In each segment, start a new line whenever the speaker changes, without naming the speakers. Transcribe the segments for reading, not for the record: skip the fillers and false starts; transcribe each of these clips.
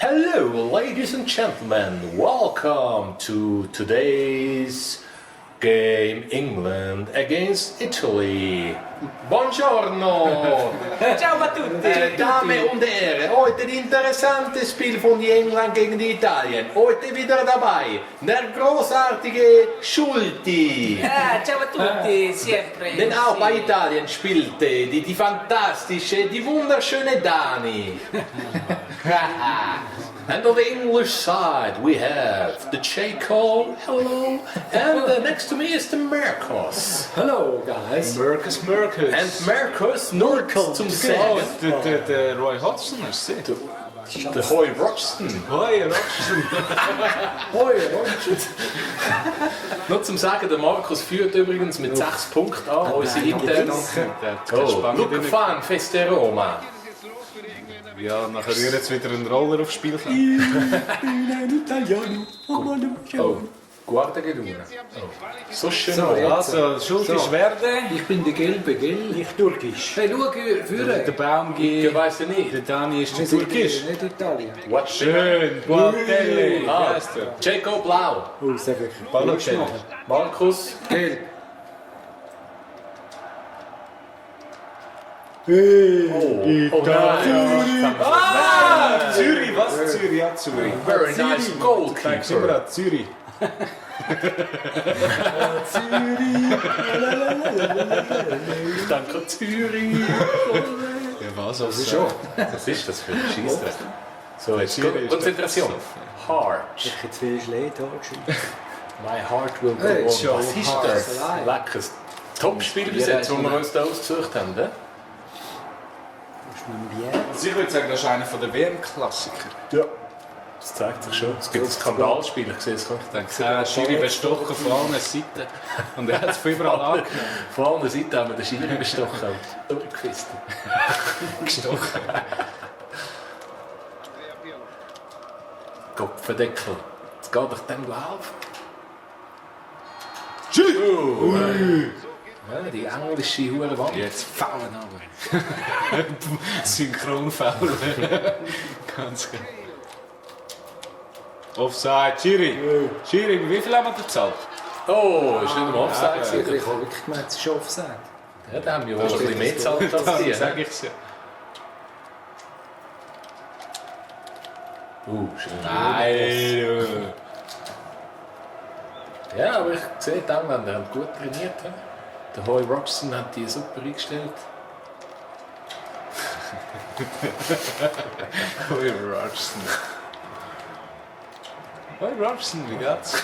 Hello, ladies and gentlemen. Welcome to today's game, England against Italy. Buongiorno!
Ciao a tutti!
Damen und Herren, heute ein interessantes Spiel von England gegen die Italien. Heute wieder dabei der großartige Shprity.
Ciao a tutti, sempre!
Denn auch bei Italien spielte die fantastische, die wunderschöne Dani. And on the English side we have the chko, hello, and next to me is the Marcus.
Hello guys.
Marcus.
And Marcus, nur zum Sagen.
Der Roy Hodgson, hast du gesehen?
Der Roy Hodgson.
Roy Hodgson.
Nur zum Sagen, der Marcus führt übrigens mit 6 Punkten an, unsere internes. Look fan, Feste Roma.
Ja, nachher rühren jetzt wieder einen Roller aufs Spiel.
Oh, guarda che dura. So schön.
So,
Also, Schuld ist Verde.
Ich bin der Gelbe, gell? Ich Türkisch.
Hey, schau, führen!
Der Baum
Ich
geht.
weiß ja nicht.
Der Dani ist der
Wir
Türkisch.
sind nicht Italien.
What?
Schön, Guatelli.
Ah,
Weißt du?
Chko blau.
Oh, sehr wirklich.
Balotelli.
Markus.
Gelb.
Oh nein.
Ah, Zürich, was? Zürich, ja, Zürich.
Very nice
Denkst du
goalkeeper.
immer an Zürich?
Ich danke Zürich.
Ja, was? Also
Schon.
Was ist das für ein Scheissdreck? So, jetzt
Zürich ist
Konzentration. Heart.
Ich habe zu viel Schläge geschrieben.
My heart will go
Hey,
on.
show
Was ist
heart
das?
alive.
Leckeres Top-Spiel bis jetzt, das wir uns hier ausgesucht haben.
Das ist mein Bier.
Also ich würde sagen, das ist einer der WM-Klassiker.
Ja. Das zeigt sich schon. Es gibt ein Skandalspiel, ich sehe es gerade.
Ich denke, Schiri bestochen von allen Seiten. Und er hat es von überall angenommen.
Von allen Seiten haben wir den Schiri bestochen. Durchgefistet.
Gestochen.
Kopfendeckel. Jetzt geht doch dem auf. Ja, die englische Hurenwand.
Jetzt faulen aber. Synchron faulen. Ganz gut. Offside, Schiri. Schiri, wie viel haben wir gezahlt?
Oh, ist nicht im Offside
Ich
gewesen.
habe wirklich gemeint, es ist Offside.
Ja, da haben wir wohl ein bisschen mehr gezahlt als die.
Das sage ich ja.
Schön.
Nein.
Ja, aber ich sehe, die Engländer haben gut trainiert. He? Der Roy Hodgson hat die super eingestellt.
Roy Hodgson. Roy Hodgson, wie geht's?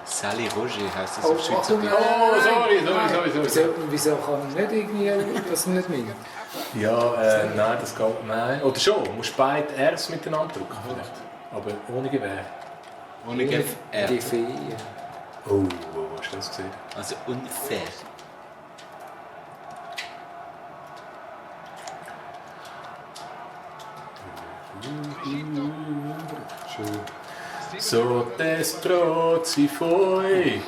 Sally Roger heisst das auf Schweizerdeutsch.
Oh, sorry.
Wieso kann man nicht irgendwie das nicht nehmen?
Ja, nein, das geht nicht. Oder schon, du musst beide Rs miteinander drücken vielleicht. Aber ohne Gewehr.
Ohne GR.
Gefähr.
Oh, hast du das gesehen?
Also unfair.
So te strozzi foi.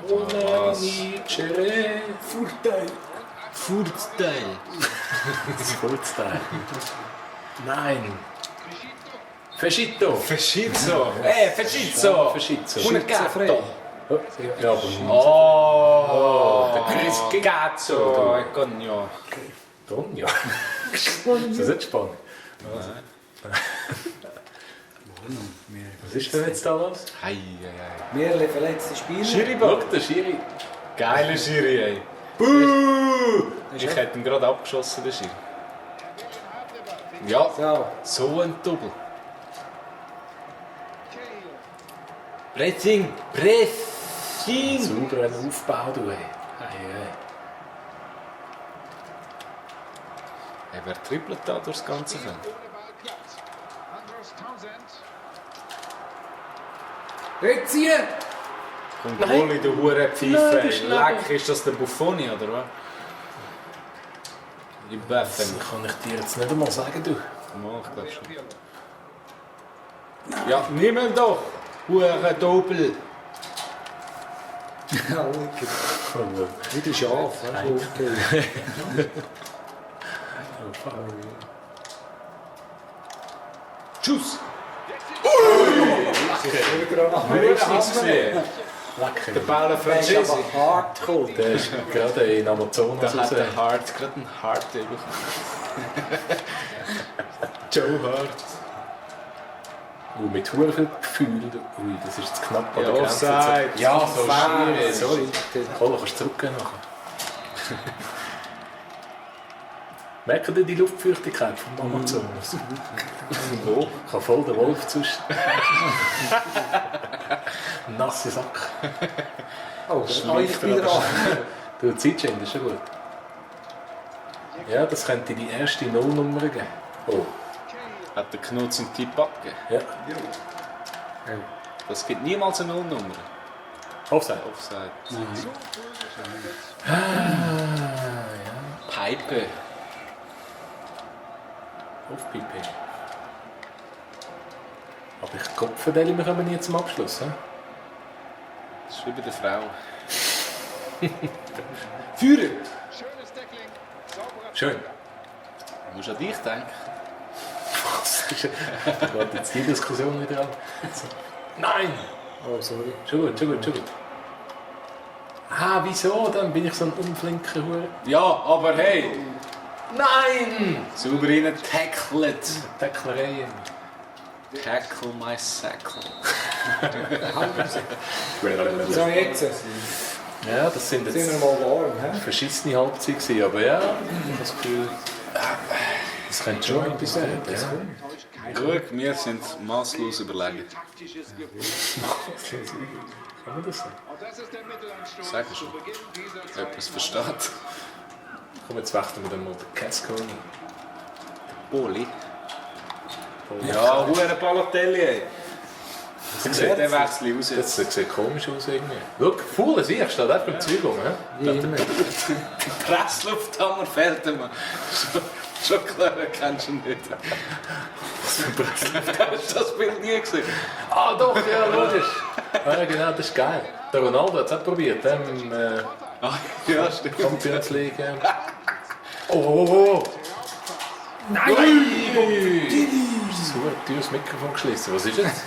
Una vincere.
Furzteil.
Das Furzteil. Nein. Verschitto.
Verschizzo.
Verschitzo.
Una Caffre.
Ja, aber
Oh,
der Chris gegen
Cazzo. Cogno.
Tonja. Das ist nicht spannend. Was ist denn jetzt da los?
Hei.
Mehrere verletzte Spieler.
Schiri,
Schau, der Schiri.
geiler Schiri, ey. Buh! Ich hätte ihn gerade abgeschossen, der Schiri. Ja,
So.
so ein Double. Pressing! Pressing!
Sauber einen Aufbau, du. Hey.
Wer trippelt da durchs ganze Feld?
Wegziehen!
Und
Nein.
Goalie, der hure Pfeife.
Nein,
ey.
das ist
Leck, ist das der Buffoni, oder was? Die
Das
Beffen.
kann ich dir jetzt nicht einmal sagen, du.
Mal, ich glaube schon. Ja, nimm ihn doch! Hure Doppel!
Ja, lecker. Wie die Schafe. Okay.
fuck.
Tschüss!
Der Bauer Franzese.
Hart gekommen.
Der ist gerade in Amazonas.
Der hat einen Hart, gerade einen Hart bekommen. Joe Hart.
Mit hure viel Gefühl. Ui, das ist jetzt knapp an
Ja,
der Grenze.
Offside.
Ja, so schwierig.
Sorry.
Kohle, kannst du zurückgehen nachher. Merkt ihr die Luftfeuchtigkeit vom Amazonas? Wo? Ich habe voll den Wolf zwischen. Nasse Sack.
Oh, das ist wieder an.
Du, Zeitschein, das ist schon gut. Ja, das könnte die erste Nullnummer geben. Oh.
Hat der Knut seinen Tipp abgegeben?
Ja.
Das gibt niemals eine Nullnummer.
Offside.
Offside.
Ja.
Pipe.
Auf Pipe. Aber ich glaube, wir kommen nie zum Abschluss. He?
Das ist wie bei der Frau.
Führen! Schön.
Du musst an dich denken.
Was? Ich wollte jetzt die Diskussion wieder an. Nein!
Oh, sorry.
Schon gut, schon gut, schon gut. Ah, wieso? Dann bin ich so ein unflinker Hure.
Ja, aber hey!
Nein!
Sauber rein tacklet.
Tacklereien.
Tackle my sackle.
So, jetzt
Ja, das sind
sind wir
jetzt
mal warm. He?
verschissene Halbzeit gewesen, aber ja, das Gefühl, das könnte schon etwas werden. Ja.
Schau, wir sind masslos überlegen.
Kann man das sagen?
Sag schon. Etwas versteht.
Komm, jetzt wechseln wir dann mal den Casconi.
Oli. Ja, hure Balotelli, ey.
Das
Der Wechsel raus.
Das sieht komisch aus irgendwie. Schau, faul Sieg steht einfach im Zügel.
Presslufthammer fällt ihm. Schon klar, kennst du nicht.
Was für ein Pressluft.
Hast du das Bild nie gesehen?
Ah doch, ja, logisch. Ja, genau, das ist geil. Der Ronaldo hat es auch probiert, im
Ja, stimmt.
Champions League. Oh! Nein! So ein teures Mikrofon geschlossen. Was ist jetzt?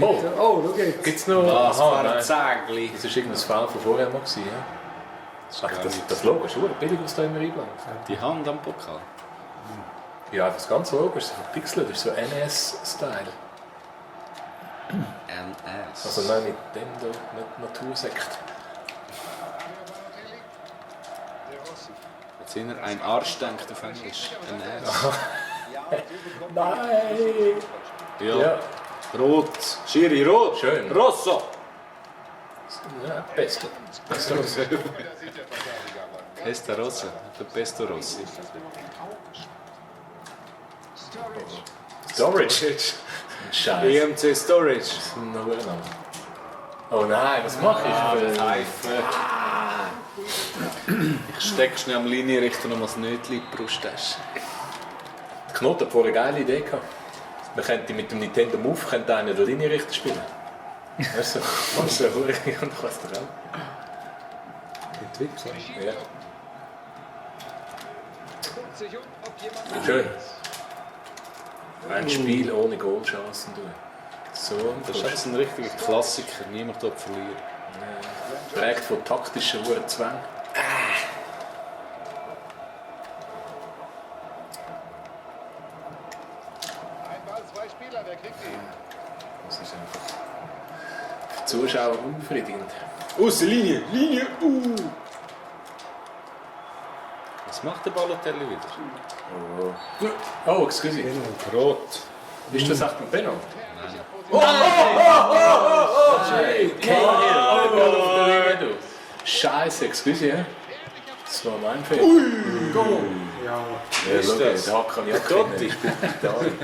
Oh, schau jetzt.
Gibt es noch...
Was
Aha,
war
nein.
ein Zägli?
Das war irgendein Foul von vorher mal. Ja? Das Logo ist schon billig, was da immer einblendet.
Die Hand am Pokal.
Ja, das ganze Logo ist so verpixelt, das ist so NS-Style.
NS.
Also nein, nicht Nintendo, nicht Natursekt.
Jetzt sind wir ein Arsch denkt auf Englisch. NS.
Nein!
Ja.
Ja.
Rot. Schiri, rot.
Schön.
Rosso.
Ja, Pesto. Pesto.
Pesta Rossa. Der Pesto Rossi.
Storage. Scheiße.
EMC Storage.
Das ist ein Name. Oh nein, was mache ich?
Pfeife. Ich stecke schnell am Linienrichter noch mal das Nötchen in die Brusttasche.
Knoth hat vorher eine geile Idee gehabt. Man könnte mit dem Nintendo Move einen der Linienrichter spielen. Weißt du, was ist und ich weiß doch auch.
Entwickler.
Ja. Schön. Ein Spiel ohne Goalchancen. So,
Das ist jetzt ein richtiger Klassiker. Niemand dort verlieren.
prägt von taktischen Zwängen. Das ist einfach für die Zuschauer unbefriedigend.
Linie! Linie! Was macht der Balotelli wieder?
Oh, excuse.
Rot.
Ist das echt ein Penalty? Scheiße, excuse, ja. Das war mein Fehler.
Ja.
Ja,
ist
schau,
das?
da kann ich auch
Gotti.
Ich spiele Italien.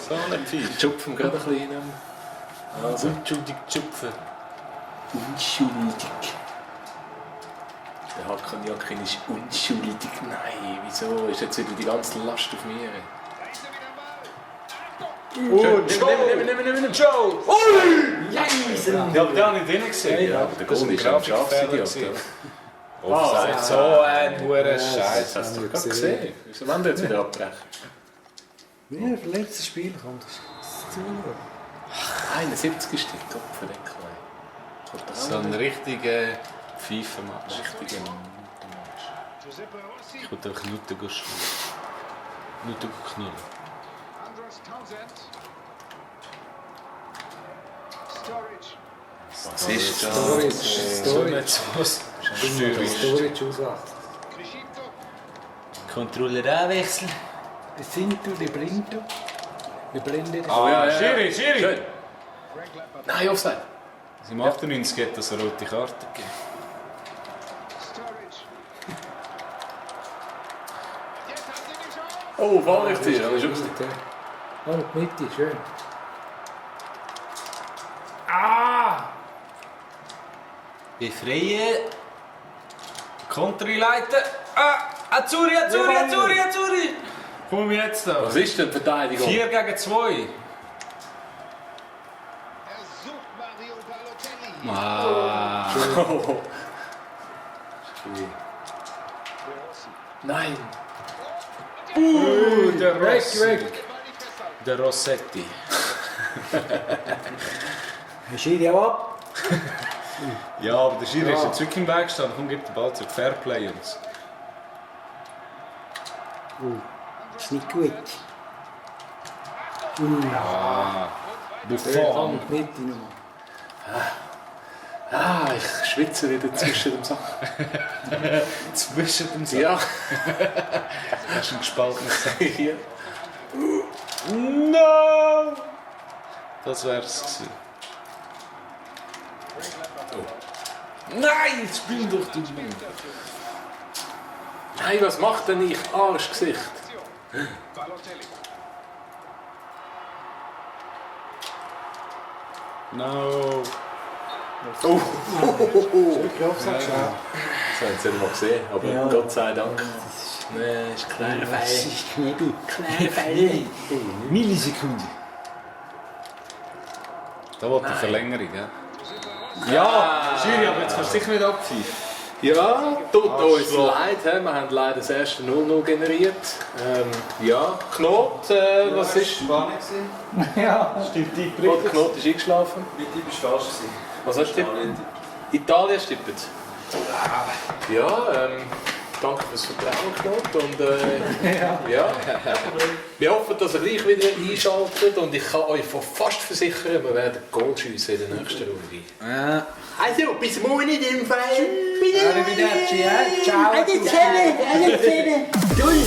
So ein Pfeif.
Ich schupfe gerade ein bisschen. Also,
Unschuldig Schupfen.
unschuldig. Der Hakanjakin ist unschuldig. Nein, wieso? Ist jetzt wieder die ganze Last auf mir?
Nimm. Joe!
Jason!
Ich hab den nicht drin gesehen.
Ja, aber der Goal ist ein Schafsidiot.
Offside. So ein hoher
Das
Scheiß.
hast du gerade gesehen. Wieso wollen wir jetzt wieder abbrechen?
Ja, das letzte Spiel kommt das zu.
71 Stück, Gott für den Kleinen.
So ein richtiger FIFA-Match. Ich wollte einfach Nutten spielen. Nutten knullen.
Was ist das?
Storage auswacht.
Controller anwechseln.
Sinto, de Blinto. De Blende.
Schiri!
Schön. Nein, Offside.
Im 98 hat es eine rote Karte gegeben.
Oh, Wahlrichtier, das ist auch gut.
Oh, die Mitte, schön.
Befreien. Konterleiten. Azzurri! Komm jetzt da.
Was ist denn die Verteidigung?
4 gegen 2. Ah.
Oh. Nein.
Der
Weg.
Der Rossetti.
Schiri auch ab.
Ja, aber der Schiri ist jetzt wirklich im Weg gestanden. Komm, gib den Ball zurück. Fairplay uns.
Das ist nicht gut.
Buffon.
Die Mitte noch.
Ich schwitze wieder zwischen dem Sachen.
Zwischen dem Sack.
Ja.
Hast du einen gespaltenen Sack?
Hier.
No! Das wär's gewesen. Nein, jetzt bin doch du Mann.
Nein, was macht denn ich? Arschgesicht.
No.
Oh.
Wirklich Offside, schau.
Das haben Sie nicht mal gesehen, aber
Ja.
Gott sei Dank. Nein, ist kleiner Fall.
ist Knebel.
Kleiner Fall.
Millisekunde.
Da wollte eine Verlängerung, ja? Ja, Schiri, aber jetzt kannst du sicher nicht abpfeifen.
Ja, tut uns leid, wir haben leider das erste 0-0 generiert. Ja, Chnoth, was ist?
Ja, stimmt die
Chnoth ist eingeschlafen.
Mit ihm ist falsch gewesen.
Was hast du tippt? Italien tippt. Ja, danke fürs Vertrauen, Chnoth. Und ja. Wir hoffen, dass ihr gleich wieder einschaltet und ich kann euch fast versichern, wir werden Goal schiessen in der nächsten Runde. Also, bis morgen in dem Fall.
Arrivederci, ciao.
Alle Zähne. Dull.